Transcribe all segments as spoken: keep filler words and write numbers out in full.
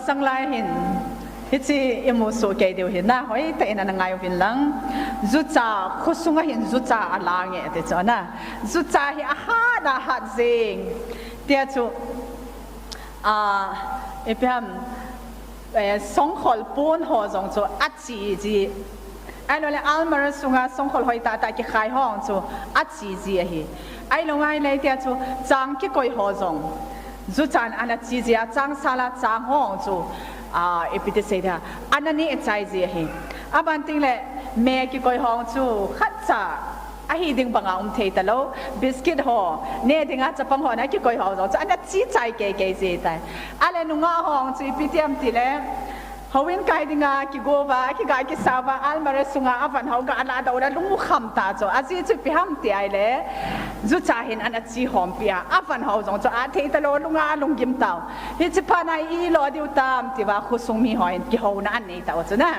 Sanglai hin, hiche imu soh kei diu hi na, hoitah in ana ngai uvin lang. Jucha, khosunga hin jucha alang e, ti chu na. Jucha hi ahat, ahat jing. Tia chu, a, ipi ham, eh, songkhol pon ho jong chu achi ji. Ahilou le almirah sunga songkhol hoitah tah kikhai ho chu achi ji ahi. Ahilou ngai le tia chu chang kikoi ho jong juchan ana chi ji a, chang sala chang ho chu, a, ipi ti sei dia, ana neh chai ji ahi. Aban teng le me kikoi ho chu khatcha ahi ding banga um thei talou, biscuit ho neh dinga chapang ho na kikoi ho jong chu ana chi chai kei kei ji tai. Ahile nungah ho chu ipi ti ham ti le, houin kai dinga kigo uva, kiga kisa uva, almirah sunga avan ho ga ala doh le lung u kham ta chu. Ajeh chu ipi ham ti ahile, jucha hin ana chi hompi a, avan ho jong chu athei talou, lunga alunggim tau. Hiche phat na i lo diu tam ti uva, khosung mi ho hin kihouna anei tau chu na.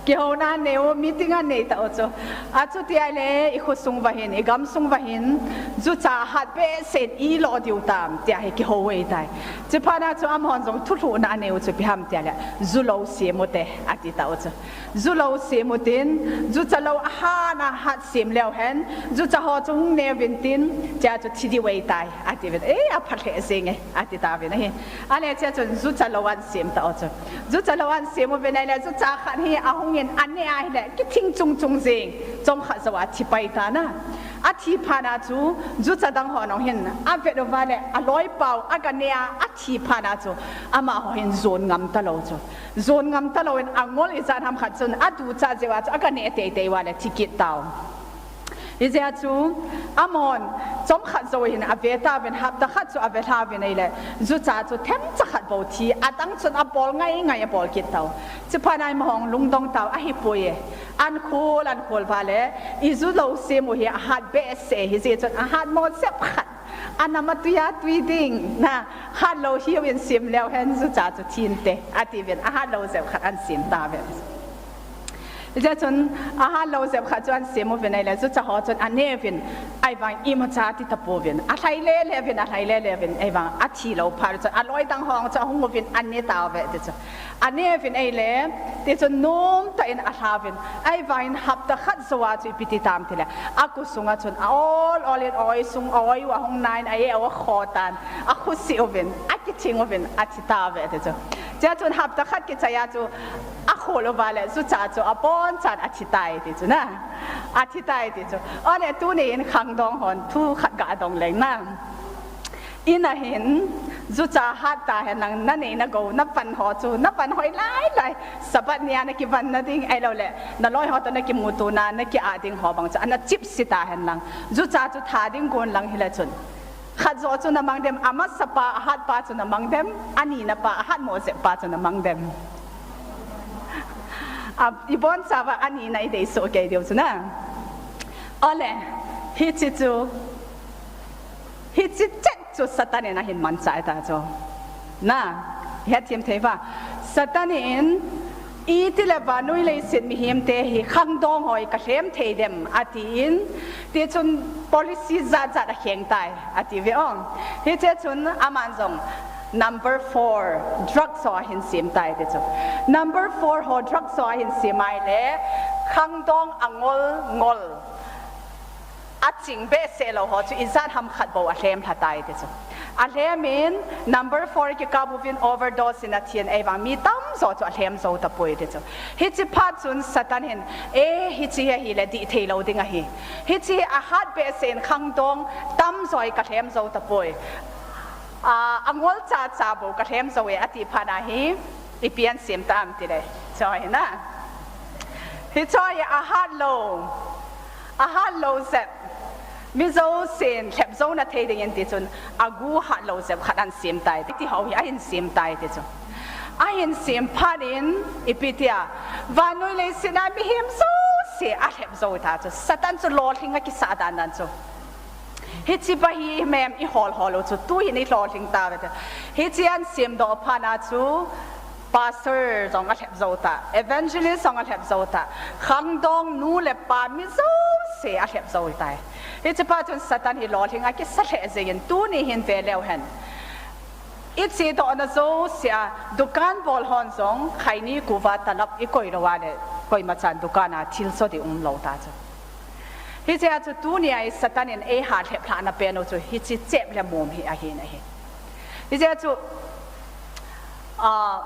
Kihouna anei u, meeting anei tau chu. Achuti ahile, i khosung uva hin, i gamsung uva hin, jucha hat behseh in i lo diu tam, tia hi kihou u ahitai. Chuphat na chu amahon jong thulhuhna anei u chu ipi ham ti ahile, ju lou sem u te, ati tau chu. Ju lou sem u tin, jucha lou ahat ahat sem leu hen, jucha ho chu hung ne uvin tin, chea chu thi diu ahitai, ati uvin. E, apha lheh jeng e, ati tauvin ahi. Ahile chea chun jucha lou an sem tau chu. Jucha lou an sem uvin ahile, jucha khat hi ahung in ane ahile, kithing chung chung jeng, chomkhat jou a thi pai tan a. Athi phat na chu, jucha dang ho jong hin avet uva le, aloipa u aga ne a, athi phat na chu, amaho hin jon ngam talou chu. Jon ngam talou in angol ijat ham khat chun aducha jeh uva chu aga ne teitei uva le thi kit tau. Hijeh a chu, amahon chomkhat jou hin ave tauvin, hapta khat chu ave lha uvin ahile, jucha chu themcha khat bou thi, adang chun abol ngai ngai abol kit tau. Chuphat na amahon lungdong tau, ahipoi e. An khol, an khol uva le, i ju lou sem u hi ahat behseh, hijeh chun ahat mo jep khat. Anam a tui a tui ding, na, hat lou hiuvin sem leu hen jucha chu thi inte, ati uvin, ahat lou jep khat an sem tauve. Hijeh chun, ahat lou jep khat chu an sem uvin ahile, jucha ho chun ane uvin, ahivang imacha ti tapouvin, alhai lele uvin, alhai lele uvin, ahivang athi lou phat chun, aloi dang ho chu ahung uvin, ane tauve, ti chu. Ane uvin ahile, ti chun nomtah in alha uvin, ahivang in hapta khat jou a chu ipi ti tam tile, akhosung a chun, a ol ol in, aoisung, aoi u ahung na in, a-e u akho tan, akhosih uvin, akithing uvin, athi tauve, ti chu. Chea chun hapta khat kichai a chu, akhol uva le, jucha chu abonchan athi tai, ti chu na. Athi tai, ti chu. Ole, tuni in khangdong hon thu khat ga dong leng na. In a hin, jucha hat tahen lang, nanei nagou, napan ho chu, napan hoi lai lai. Sabbath nia nakivan na ding, ahilou le, naloi ho toh nakimuto na, naki-ah ding ho bang chu, ana chipse tahen lang. Jucha chu tha ding gon lang hile chun. Khat joh chu namang dem, amasapa, ahatpa chu namang dem, anina pa, ahat mo jep pa chu namang dem. A, ibonchauva anina idei soh kei diu chu na. Ole, hiche chu, hiche chet chu Satan in ahin manchah ta chu. Na, hethem thei uva. Satan in, itile vannoi leiset mihemte hi khangdong hoi kalhem thei dem, atin, tichun policy jat jat akheng tai, ati ve ong. Hiche chun aman jong number four, drugs ho ahin sem tai ti chu. Number four ho drugs ho ahin sem ahile, khangdong angol ngol. Aching behseh lou ho chu ijat ham khat bou alhem lha tai ti chu. Alhem in number four kikap uvin overdose in athin ahivang mi tamjo chu alhem jou tapoi ti chu. Hiche phat chun Satan hin, e, hiche hi ahile dih thei lou ding ahi. Hiche hi ahat behseh in khangdong tamjo hi kalhem jou tapoi. A, angol cha cha bou kalhem jou e ati phat na hi, ipi asem tam tile. Choi na. Hiche hi ahat lou. Ahat lou jep. Mi jousen lhep jouna thei dingin tichun, agu hat lou jep khat ahin sem tai. Ti ho hi ahin sem tai ti chu. Ahin sem phat in, ipi tia, vannoi leiset a mihem jouse alhep jou ta chu. Satan chu lolhing akisah dan dan chu. Hiche pa hi mem ihol hol u chu, tu hin ilolhing tauve ti. Hiche ahin semdoh phat na chu, pastor jong alhep jou ta, evangelist jong alhep jou ta, khangdong nu le pa mi jouse alhep jou tai. Hiche phat chun Satan hi lolhing akisa lheh jengin tuni hin ve leu hen. I chedohna jousea, dukan bol hon jong, khaini kuva talap i koi lou a le, koima chan dukan a thil cho ding umlou ta chu. Hichea chu tunia hi Satan in ei halhep lhahna pen u chu, hiche chep le mum hi ahin ahi. Hichea chu, ah,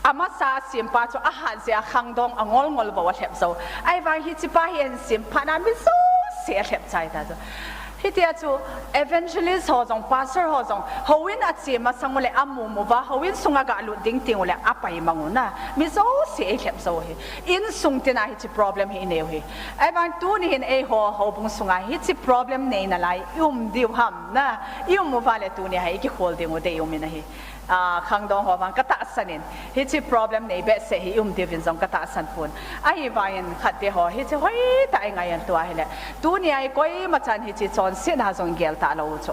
amasa a simpa chu ahat jeh a khangdong angol ngol bou alhep jou. Ahivang hichepa hi ahin sim phat na mi jouse alhep chai ta chu. Hitia chu evangelist ho jong, pastor ho jong, houin ache masang u le amu mu uva, houin sunga galut ding teng u le apai mang u na. Mi jouse eilhep jou hi. Insung tina hiche problem hi inei u hi. Ahivang tuni hin eiho houbung sunga hiche problem nei nalai i um diu ham na. I um uva le tunia hi i kikhol ding u dei um in ahi. Ah, khangdong ho vang katahsan in, hiche problem nei behseh hi i um diuvin jong katahsan pon. Ahivangin khatte ho, hiche hoitah a i ngai in tua hile, tunia i koima chan hiche chonsetna jong i gel talou u chu.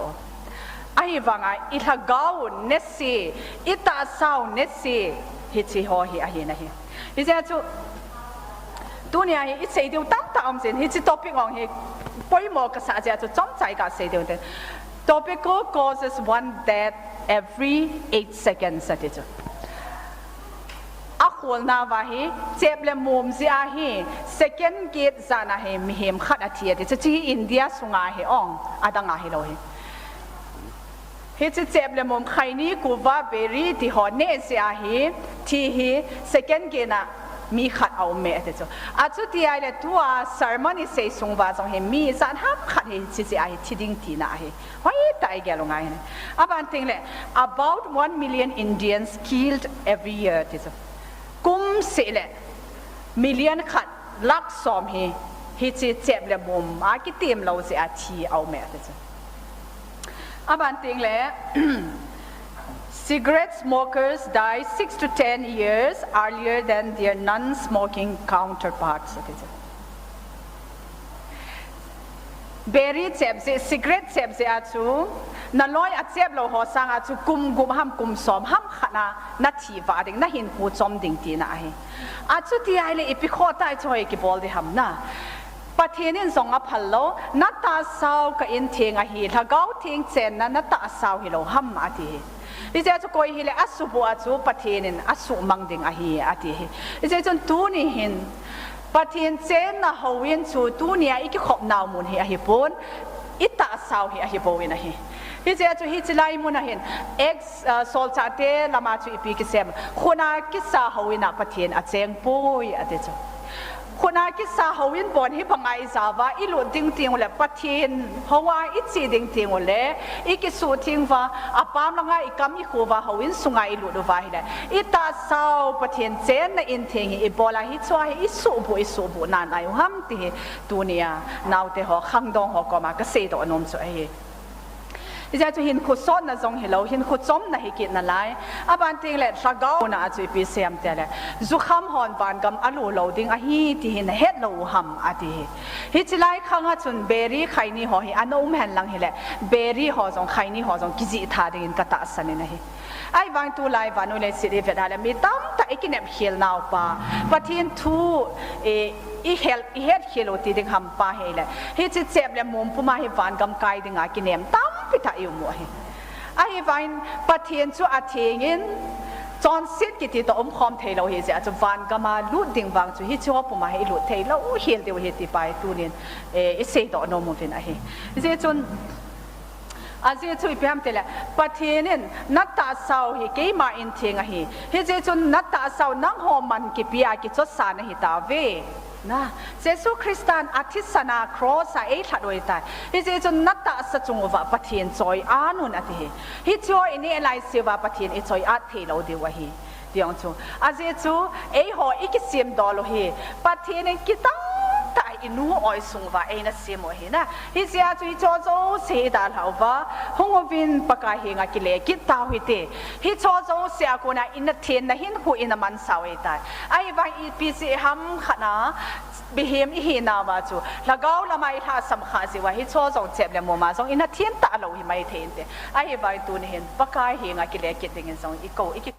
Ahivanga i lhagao nese, i tahsa u nese, hiche ho hi ahin ahi. Hichea chu, tunia hi i sei diu tamtah um jin, hiche topic ong hi poimo kasah jeh a chu chomcha i kasei diu te. Topical causes one death every eight seconds ati chu. Akholna uva hi, chep le mum jeh a hi, second get jan a hi, mihem khat athi ati chu, hiche hi India sunga hi ong, adang a hilou hi. Hiche chep le mum khaini kuva beri ti ho neh jeh a hi, thi hi, second get na mi khat aum e ati chu. Achuti ahile tua sermon i sei sung uva jong hi, mi jan ham khat hi, hiche jeh a hi, thi ding tina ahi. Hoitah a i gel u ngai hi. Aban teng le, about one million Indians killed every year ti chu. Kum seh le, million khat, lakh som hi, hiche chep le mum a kitem lou jeh a thi aum e ati chu. Aban teng le, cigarette smokers die six to ten years earlier than their non-smoking counterparts ati chu. Beri chep jeh, cigarette chep jeh a chu, naloi a chep lou ho sanga chu kum gup ham kum som ham khat na, na thi vah ding, na hinkho chom ding tina ahi. Achuti ahile ipi khoh tah a hiche ho hi kibol ding ham na. Pathen in jong aphal lou, na tahsa u ka intheng ahi, lhagao theng chenna na tahsa u hilou ham ati hi. Hijeh chun koi hile asuhbuh a chu Pathen in asuhmang ding ahi ati hi. Hijeh chun tuni hin Pathen chenna houin chu tunia i kikhopnau mun hi ahipon, i tahsa u hi ahibouvin ahi. Hijeh chun hiche lai mun a hin Acts, ah, solchahte lama chu ipi kisei em, khut a kisa houin a Pathen acheng poi ati chu. Khut a kisa houin bon hi banga i jao uva, i lut ding teng ule, Pathen hou a i che ding teng ule, i kisuhtheng uva, apam langa i kam i khu uva, houin sunga i lut uva ahile, i tahsa u Pathen chenna intheng hi i bol a, hichea hi i suhbuh, i suhbuh nanai u ham ti hi tunia naote ho, khangdong ho koma kaseidoh nom chu ahi. Hijeh chun hinkho sotna jong hilou, hinkho chomna hi kit nalai. Aban teng le lhagao na a chu ipi sei em tile, jukham hon vangam alut lou ding ahi ti hi nahet lou u ham ati hi. Hiche lai khang a chun beri khaini ho hi ana um hen lang hile, beri ho jong khaini ho jong kijih tha dingin katahsan in ahi. Ahivang tulai vannoi leiset i vet a le mi tamtah i kinepkhel nauva, Pathen thu, eh, i hel, i hetkhel u ti ding hampa hile, hiche chep le mum puma hi vangam kai dinga kinem tampi tah i um u ahi. Ahivangin Pathen chu athengin, chonset kiti toh umkhom theilou hijeh a chu vangam a lut ding vang chu hiche ho puma hi i lut theilou hel diu ahi ti pa hi tunin, eh, i seidoh nom uvin ahi. Hijeh chun, ajeh chu ipi ham tile, Pathen in na tahsa u hi keima intheng ahi. Hijeh chun na tahsa u nangho man kipe a kichosa nahi tauve. Na, Jesu Christan athisan a cross a eilhat u ahitai. Hijeh chun na tahsa chung uva Pathen choi-at un ati hi. Hiche ho i neh laiseuva Pathen i choi-at theilou diu ahi. Ti jong chu. Ajeh chu, eiho i kisemdol u hi, Pathen in kitah tah a i nu oisung uva eina sem u ahi na. Hijeh a chu hiche ho jouse i dalhah uva, hung uvin Pakai henga kile kit tau hite. Hiche ho jouse a kona i nathen na hinkho i na mansa u ahitai. Ahivang ipi jeh ham khat na, mihem i hinauva chu, lhagao lama i lhahsam khah jeh uva, hiche ho jong chep le mum a jong i nathen talou hi maithei inte. Ahivang tuni hin, Pakai henga kile kit dingin jong i kou, i ki